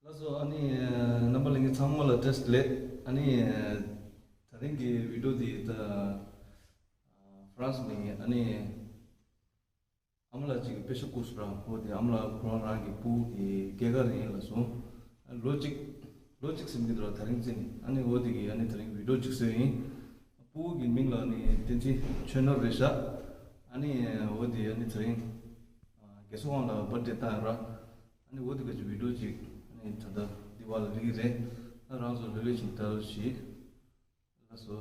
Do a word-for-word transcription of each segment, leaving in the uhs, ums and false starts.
ལགས་སོ། ཨ་ནི་རྣམ་པ་ལྷན་རྒྱས་ཚང་མ་ལ་བཀྲ་ཤིས་བདེ་ལེགས། ཨ་ནི་དེ་རིང་གི་བི་ཌིའོ་འདི་ད་ཧྥ་རན་སི་ནས་ཨ་ནི་ཨ་མ་ལགས་ཅིག་གིས་དཔེ་ཆ་བསྐུར་སོང་ར། འོ་དེ་ཨ་མ་ལགས་ཁོ་རང་རང་གི་སྤུ་གུ་གི་སྐྱེས་སྐར་རེད་ལབ་སོང་། ལོ་གཅིག་ལོ་གཅིག་ཟིན་གྱི་འདུག་ར། དེ་རིང་བརྩིས་ནས། ཨ་ནི་འོ་དེ་གི་ཨ་ནི་དེ་རིང་བི་ཌིའོ་ཅིག་བཟོས་ཡིན། སྤུ་གུ་གི་མིང་ལ་ཨ་ནི་བསྟན་འཛིན་ཆོས་ནོར་རེད་ཤག་ཨ་ནི་འོ་དེ་ཨ་ནི་དེ་རིང་རྒས་གསོ་ཁང་ལ་བར་ཐི་ཌེ་བཏང་ཡོད་ར། ཨ་ནི་འོ་དེ་ག་ཅིག་བི་ཌིའོ་ཅིག་ཨ་ནི་ད་ལྟ་འདི་བ་ལ་སླེབས་ཀྱི་རེད། ཨ་རང་ཚོ་ལྷོད་ལྷོད་བྱས་ནས་ལྟ་རོགས་བྱེད། ལགས་སོ།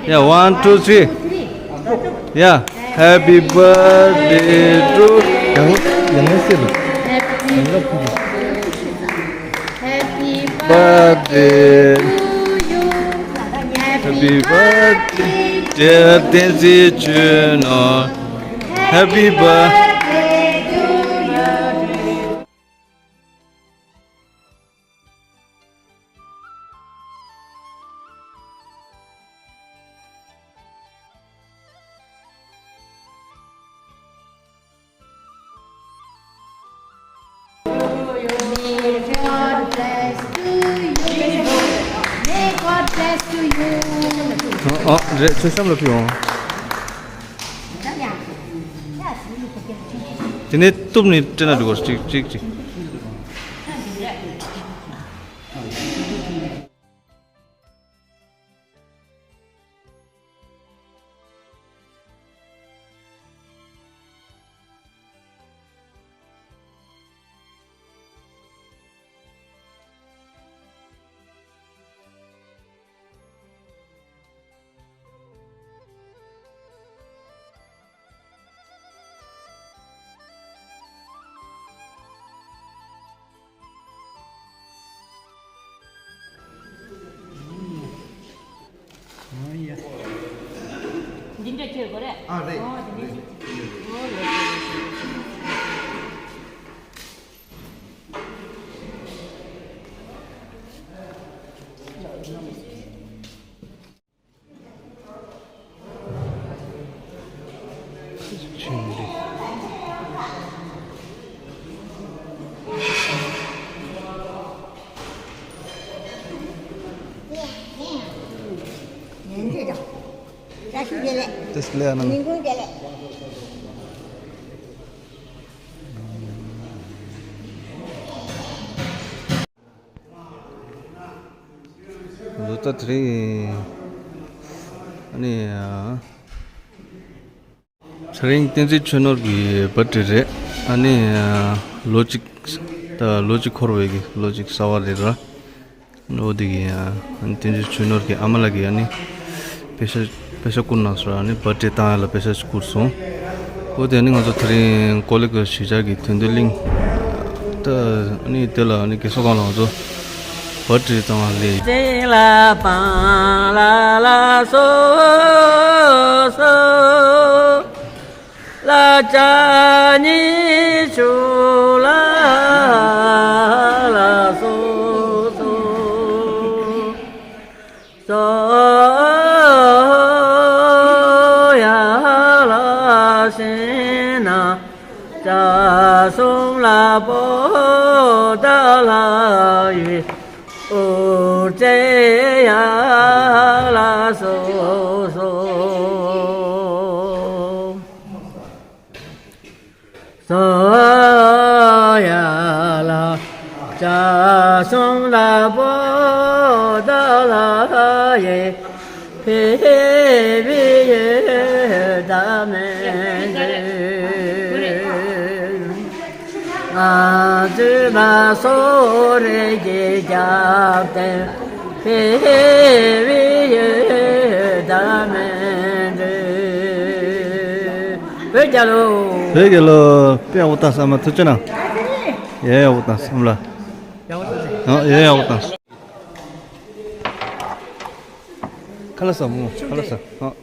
Yeah, one, two, three. Yeah. Happy birthday to ཡང་ཡང་ཡང་ཟེར་ལ། Happy birthday to you. Happy birthday, dear བསྟན་འཛིན་ཆོས་ནོར། Happy birthday to you. May God bless to you. May God bless to you. ཨ་རེད། མཚོན་བཤམས་ལ་ཕུལ་འོང་། དེ་ནས་གཏུབ་ནས་སྤྲད་ན་འགྲིག་གོ། གཅིག་གཅིག་གཅིག་འདི་འདྲ་བྱེད་དགོས་རེད། ཨ་རེད། ཨོ་དེ་འདྲ་བྱེད། ཨོ་ལོ། དེ་སླེབས་ན། བཟོ་ལྟ་དེ་རིང་ཨ་ནི་ཨ། དེ་རིང་བསྟན་འཛིན་ཆོས་ནོར་གྱི་བར་ཐི་ཌེ་རེད། ཨ་ནི་ཨ་ལོ་གཅིག་ད་ལོ་གཅིག་འཁོར་བའི་གི་ལོ་གཅིག་གསར་པ་རེད་ར། འོ་དེ་གི་ཨ་ནི་བསྟན་འཛིན་ཆོས་ནོར་གྱི་ཨ་མ་ལགས་ཀྱིས་ཨ་ནི་དཔེ་ཆ་དཔེ་ཆ་བསྐུར་གནང་སོང་ར། ཨ་ནི་བར་ཐི་ཌེ་བཏང་ཡ་ལ་དཔེ་ཆ་བསྐུར་སོང་། འོ་དེ་ཨ་ནི་ང་ཚོ་དེ་རིང་ཀོ་ལི་གྷལ་གཞིས་ཆགས་ཀྱི་དོན་ལྡན་གླིང་ད་ཨ་ནི་དེ་ལ་ཨ་ནི་རྒས་གསོ་ཁང་ལ་ང་ཚོ་བར་ཐི་ཌེ་བཏང་བ་ལས། ཅེ་ལ་པང་ལ་ལ་སོ་སོ། ལ་ཅ་ཉི་ཆུ་ལ་ལ་སོ་སོ། ལ་པོ་ཏ་ལ་ཡི་ཨུ་ཙེ་ཡ་ལ་སོ་སོ། སོ་ཡ་ལ་ཅ་སུང་ལ་པོ་ཏ་ལ་ཡེ་ཕེ་བི་ཡེ་ད་མེ་རེ། ང་ཚོས་ལ་སོ་རེ་གྱི་རྒྱབ་སྟེ་ཕེ་བི་ཡེ་ད་མེ་རེ། བོད་རྒྱལ་ལོ། བོད་རྒྱལ་ལོ། དཔེ་ཡག་པོ་བཏང་སོང་། མ་ཐུགས་རྗེ་གནང་། ཡ་ཡག་པོ་བཏང་སོང་ལ། ཡ་ཡག་པོ་བཏང་སོང་། ཁ་ལག་ཟ་མོ། ཁ་ལག་ཟ། ཨ།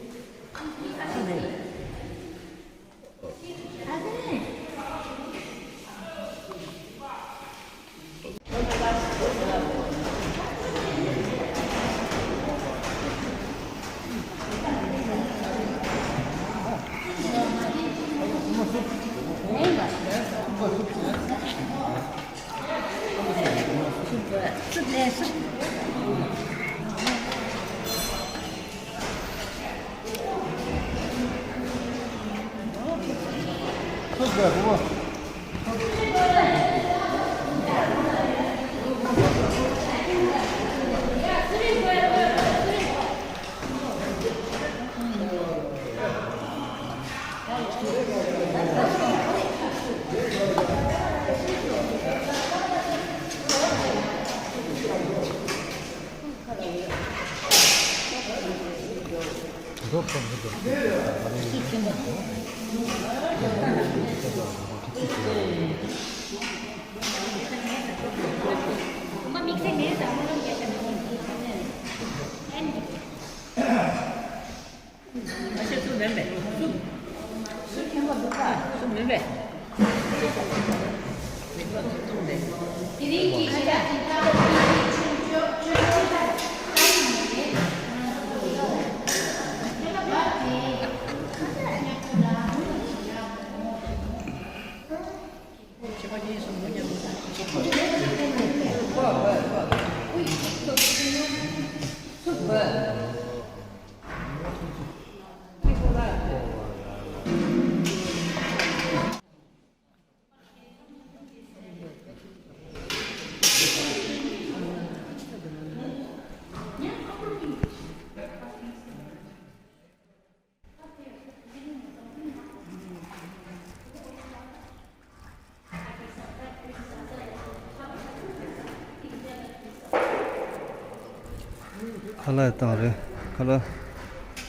ཁ་ལག་བཏང་རེད། ཁ་ལག་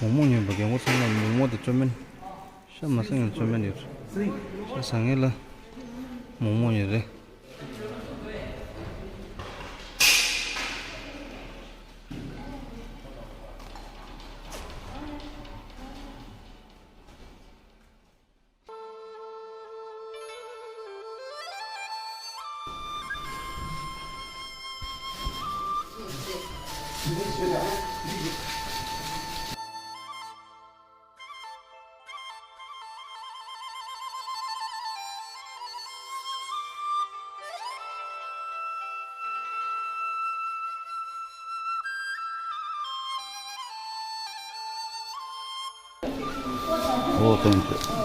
མོག་མོག་ཉོས་པ། རྒན་གོག་ཚང་མ་མོག་མོག་དང་ཅོ་མིན། ཤ་མ་ཟ་མཁན་ཅོ་མིན་ཡོད། ཤ་ཟ་མཁན་ལ་མོག་མོག་ཉོས་རེད། འོ་དོན་དུ།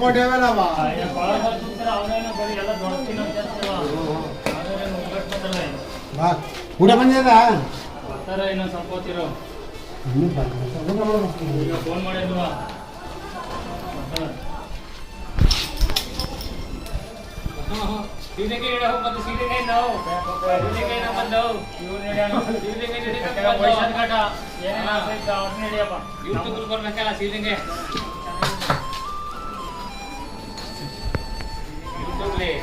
ಕೊಡವಲ್ಲವಾ? ಬಾಳ ಹೊತ್ತು ಆದ್ರೆ ಬರೀ ಎಲ್ಲ ದೊಡ್ಡ ತಿನ್ನೋ ಕೆಲಸ. ಆದ್ರೆ ಮುಂಗಟ್ ಮಾತಾಡಲ್ಲ. ಬಾ, ಊಟ ಬಂದಿದೆ? ಬರ್ತಾರೆ ಇನ್ನೊಂದು ಸ್ವಲ್ಪ ಹೊತ್ತಿರೋ. ಊಟ ಮಾಡ್ಬೇಕು. ಈಗ ಫೋನ್ ಮಾಡಿದ್ವಾ? ಬರ್ತಾರೆ. ಸೀದೆಗೆ ಇಡೋ ಮತ್ತೆ ಸೀದೆಗೆ ನಾವು. ಸೀದೆಗೆ ನಾವು ಬಂದವು. ಇವ್ರು ನಡೆಯೋಣ. ಸೀದೆಗೆ ನಡೆಯೋಣ. ವಯಸ್ಸಾದ ಕಾಟ. ಏನೇನು ಆಸೆ ಇತ್ತು ಅವ್ರನ್ನ ನಡೆಯಪ್ಪ. YouTube ಬರ್ಬೇಕಲ್ಲ ಸೀದೆಗೆ. YouTube에.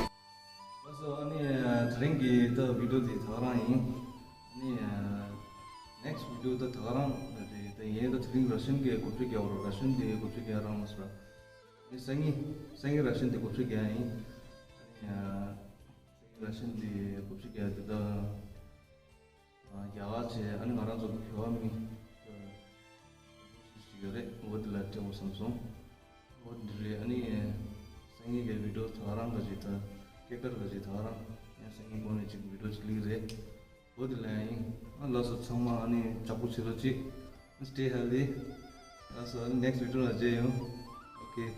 그래서 아니, 어, 드링기 더 비디오 디 ཐག་རང་ཡིན། 아니, 어, next video ད་ཐག་རང་རེད། ད་ཡིན་ད་དེ་རིང་ར་ཤན་གྱི་སྐོར་ཅིག་རྒྱག་རོགས། ར་ཤན་དེ་སྐོར་ཅིག་རྒྱག་རང་མ་སོང་། ཨ་ནི་སང་ཉིན་སང་ཉིན་ར་ཤན་དེ་སྐོར་ཅིག་རྒྱག་ཡིན། ཨ་ནི་སང་ཉིན་ར་ཤན་དེ་སྐོར་ཅིག་རྒྱག་དེ་ད་རྒྱ་གར་བྱས། ཨ་ནི་ང་རང་ཚོ་བོད་པ་མི་ཞིག་ཡོད་རེད། འོ་དེ་ལ་སྤྲད་དགོས་བསམ་སོང་། འོ་དེ་རེད། ཨ་ནི་སང་ཉིན་གྱི་བི་ཌི་ཡོ་ཐག་རང་ག་ཅིག་ད་སྐད་ཀར་ག་ཅིག་ཐག་རང་ཡང་སང་ཉིན་གོང་ནས་ཅིག་བི་ཌི་ཡོ་ཅིག་ལིག་རེད། འོ་དེ་ལ་ཡིན། ཨ་ལགས་སོ། ཚང་མ་ཨ་ནི་ལྕགས་པོ་བྱེད་རོགས་གྱིས། Stay healthy. ལགས་སོ། ཨ་ནི་next video ལ་མཇལ་ཡོང་། Okay.